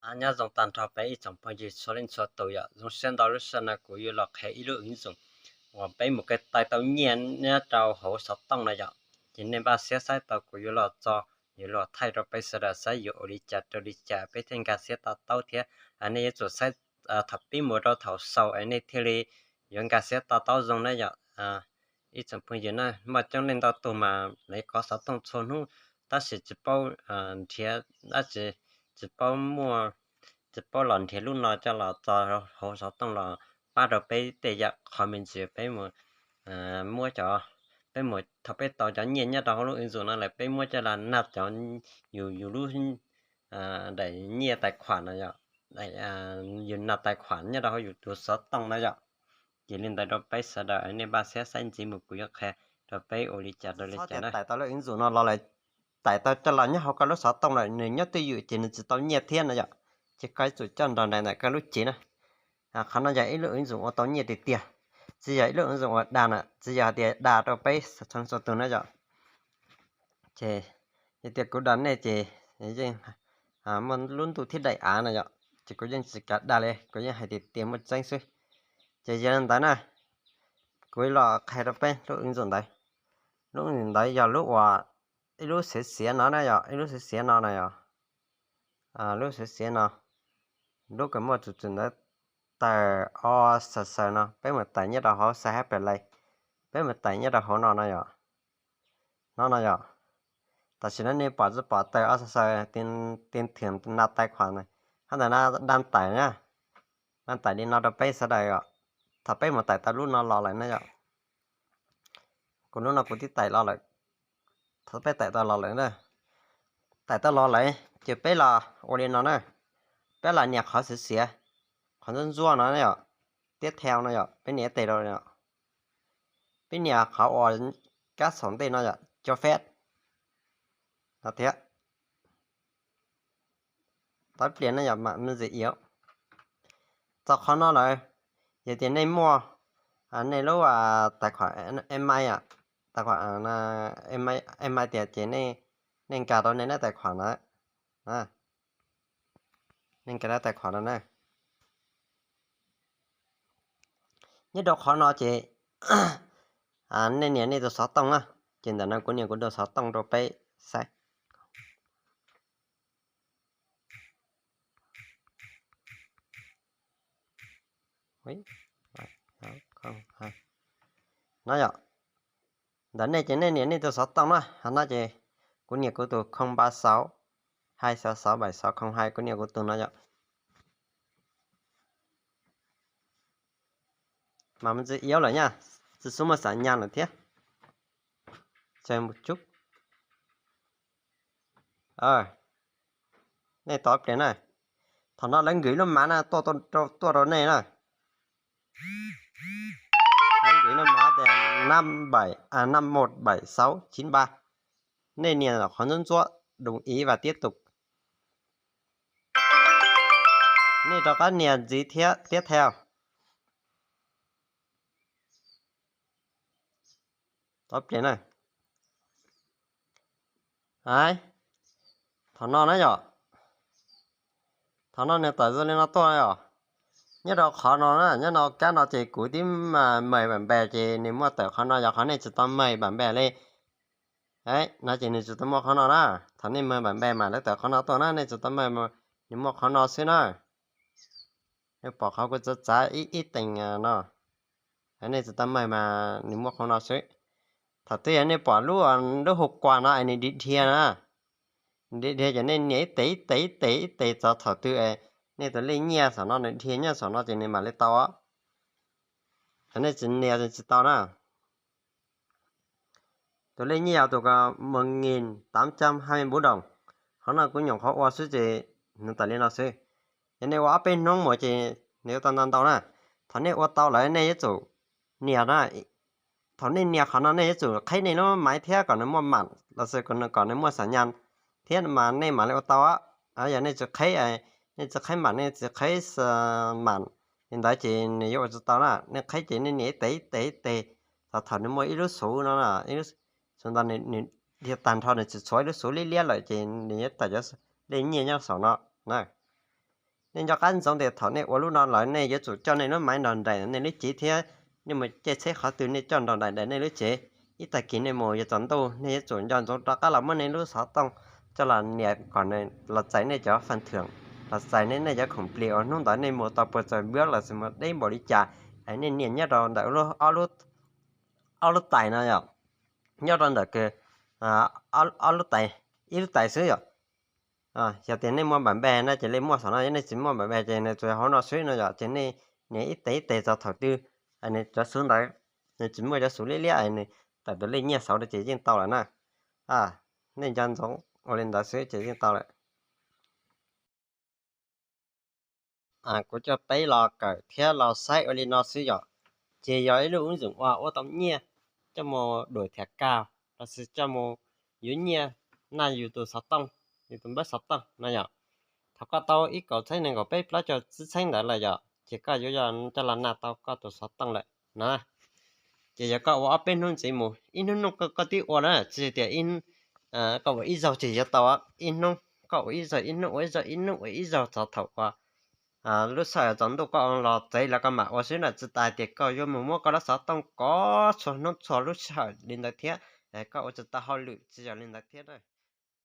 Nyob zoo tag nrho peb ib tsoom phooj ywg txhua leej txhua tus yom, zoo siab ntau lub sij hawm no kuv yuav los qhia ib lub ứng dụng uas peb mus kawg tau nyiaj nyob rau hauv xov tooj no yom. Ces nej npaj siab saib tau kuv yuav los tso, yuav los thaij rau peb sawv daws saib yuav ua li cas rau li cas peb thiaj nkag siab to taub thiab. Nej yuav tsum saib thaum pib mus rau thaum xaus es nej thiaj li yuav nkag siab to taub zoo na yom. Ib tsoom phooj ywg na, muaj coob leej ntau tus mas lawv kov xov tooj txhua hnub tab sis tsis paub nrhiav, tsis paub muaj, tsis paub los nrhiav lub no coj los tso hauv xov tooj los pab rau peb tej yam qhov me ntsis peb mus muab cov, peb mus thaum peb tau cov nyiaj nyob rau hauv lub ứng dụng no lawm peb muab coj los naj cov yus, yus lub daim nyiaj tài khoản no yom, yus naj tài khoản nyob rau hauv yus tus xov tooj no yom. Ces li ntawd rau peb sawv daws nej npaj siab saib ntxiv mus kuv yuav qhia rau peb ua li cas rau li cas na. Thaum tau lub ứng dụng no los lawm, tải tau coj los nyob hauv koj lub xov tooj lawm nws nyob twj ywm ces nws tsis tau nyiaj thiab no yom. Ces koj yuav tsum coj nrog ntawm koj lub cev na. Qhov no yog ib lub ứng dụng ua tau nyiaj tiag tiag, tsis yog ib lub ứng dụng ua dag na, tsis yog hais tias dag rau peb txhua tus na yom. Ces yog tias kuv dag nej ces yeej muaj lub ntuj thiab daim av no yom, ces kuv yeej tsis kav dag li, kuv yeej hais tiag tiag muaj tseeb xwb. Ces yog li ntawd na, kuv los qhia rau peb lub ứng dụng ntawd. Lub ứng dụng ntawd yog lub uas ib lub xiav xiav no na yom, ib lub xiav xiav no na yom. Lub xiav xiav no, lub uas muaj txum txum ntawv tawm o xaws xaws no, peb mus tải nyob rau hauv xav hab pem lais, peb mus tải nyob rau hauv no no yom. No no yom. Tam sim no nej pom tsis pom tawm o xaws xaws, tin thwm naj tài khoản na, hab ntawm no đang tải na, đang tải li no rau peb sawv daws os. Thaum peb mus tải tau lub no los lawm na yom. Kuv lub no kuv twb tải los lawm. Thaum peb tải tau los lawm, tải tau los lawm ces peb los ua li no na, peb los nias qhov xiav xiav, qhov ntsuab ntsuab no yom, tiếp theo no yom, peb nias tes rau, peb nias qhov uas kab xaum ntej no yom, cho phép no thiab. Tau ib pliag na yom, mam me ntsis iv. Txog qhov no lawm, yog tias nej muaj, nej lub tài khoản email, tài khoản email tias ces nej nkag rau nej lub tài khoản na, nej nkag rau tài khoản no na. Nyob rau qhov no ces nej nias nej tus xov tooj na, ces ntawm no kuv nias kuv tus xov tooj rau peb saib. No yom, ntawm nej ces nej nias nej tus xov tooj na, hov no ces kuv nias kuv tus không ba sáu hai sáu sáu bảy sáu không hai, kuv nias kuv tus no yom. Mas me ntsis iv lawm nyaj, tsis xub muaj xav nyas lawm thiab. Tseem mus cub. Nej tos ib pliag na. Thaum no lawv nkws lub mav na tuaj rau nej na. Lawv nkws lub mav tias năm bảy, à, năm một bảy sáu chín ba. Nej nias qhov ntsuab ntsuab đồng ý và tiếp tục. Nej rov qab nias ntxiv thiab tiếp theo. Tos ib pliag na. Thaum no na yom, thaum no nws tawm zoo li no tuaj yom. Nyob rau qhov no na, nyob no kab no ces kuv twb mời bạn bè ces nws muaj tawm qhov no, yog qhov nej tsis tau mời bạn bè li no ces nws tsis tau muaj qhov no na. Thaum nej mời bạn bè mas lawv tawm qhov no tuaj na, nej tsis tau mời, nws muaj qhov no xwb na. Nej pom qhov kuv txav txav ib ib tees no, nej tsis tau mời mas nws muaj qhov no xwb. Thaum twg yog nej pom lub, lub hauv kuas no es nws dhia dhia na, nws dhia dhia ces nej nias ib tes ib tes ib tes ib tes txog thaum twg es nej tus lej nyiaj saum no nws dhia nyob saum no ces nws mam li tau. Thaum nej tsis nias tsis tau na. Tus lej nyiaj yog tus một nghìn tám trăm hai mươi bốn đồng. Qhov no kuv nyuam qhuav ua xwb ces nws tawm li no xwb. Yog nej ua ob peb hnub mus ces nws yuav tau ntau ntau na. Thaum nej ua tau lawm nej yuav tsum nias na. Thaum nej nias qhov no nej yuav tsum qheb nej lub maiv thiab kom nws muaj mam los sis kom nws muaj xav nyas thiab mas nej mam li ua tau. Yog nej tsis qheb, nej tsis qheb mam, nej tsis qheb mam li ntawd ces nws yuav ua tsis tau na. Nej qheb ces nej nias ib tes ib tes ib tes, thaum thaum nws muaj ib lub xuv no, xuv ntawd nws dhia tag nrho nws tsis tshuav ib lub xuv liab liab lawm ces nws yuav tawm cov lej nyiaj nyob saum no na. Nej nco qab ntsoov tias thaum nej ua lub no lawm nej yuav tsum coj nej lub maiv nrog nraim nej lub cev thiab nej mus caij tsheb qhov twg nej coj nrog nraim nej lub cev. Ib tag kis nej mus yuav tsaus ntuj nej yuav tsum nco ntsoov rov qab los muab nej lub xov tooj coj los nias kom los txais nej cov faj thwm, los txais nej nej cov khoom plig uas hnub ntawd nej mus tau puas txog npiab los sis mus deb npaum li cas, nej nias nyob rau ntawm ob lub tais no yom, nyob rau ntawm ob lub tais, ib lub tais xwb yom. Yog tias nej muaj npam npe no ces li muaj saum no, yog nej tsis muaj npam npe ces nws tsuas hauv no xwb no yom, ces nej nias ib tes ib tes txog thaum twg nws cov xuv ntawd nws tsis muaj cov xuv liab liab, nws tawm tus lej nyiaj saud rau ces yeej tau lawm na. Nej nco ntsoov ua li ntawd xwb ces yeej tau lawm. Kuv coj peb los kawm thiab los saib ua li no xwb yom. Ces yog ib lub ub ntxoom uas ua tau nyiaj coj mus duam thiam kas los sis coj mus yuav nyiaj naj yus tus xov tooj, yus tus npawb xov tooj no yom. Thaum koj tau ib kaum txheeb nees nkaum peb plaub caug tsib txheeb ntawd lawm yom, ces koj yuav coj los naj tau koj tus xov tooj lawm na. Ces yog koj ua ob peb hnub ntxiv mus, ib hnub noj koj twb ua na, tsis tias koj ua ib zaug ces yuav tau, ib hnub koj ua ib zaug, ib hnub ua ib zaug, ib hnub ua ib zaug txog thaum uas lub sij hawm tsaus ntuj koj los txawv los koj mam ua xwb na, tsis tas tias koj yuav mus muab koj lub xov tooj kov txhua hnub txhua lub sij hawm li ntawd thiab, koj ua tsis tau hauj lwm tsis yog li ntawd thiab.